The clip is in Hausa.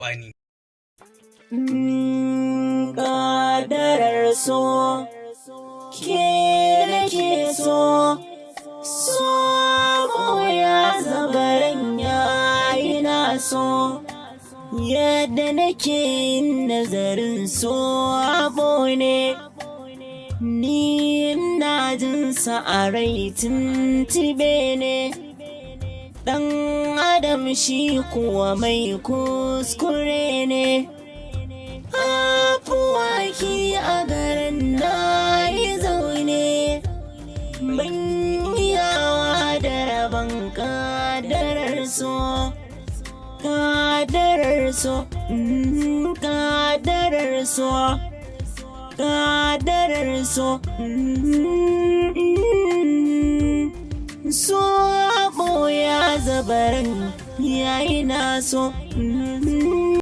Saɓani. Ƙadarar so, ke nake so, so ya zabaran yayi na so, yadda nake yin nazarin so abo ne, ni ina jin sa a rai tuntube ne. Ɗan adam shi kuwa mai kuskure ne. Afuwaki a garin na yi zaune, ban yawa da rabon kadarar so, kadarar so, kadarar so, kadarar so. So ya zabaran yayi na so.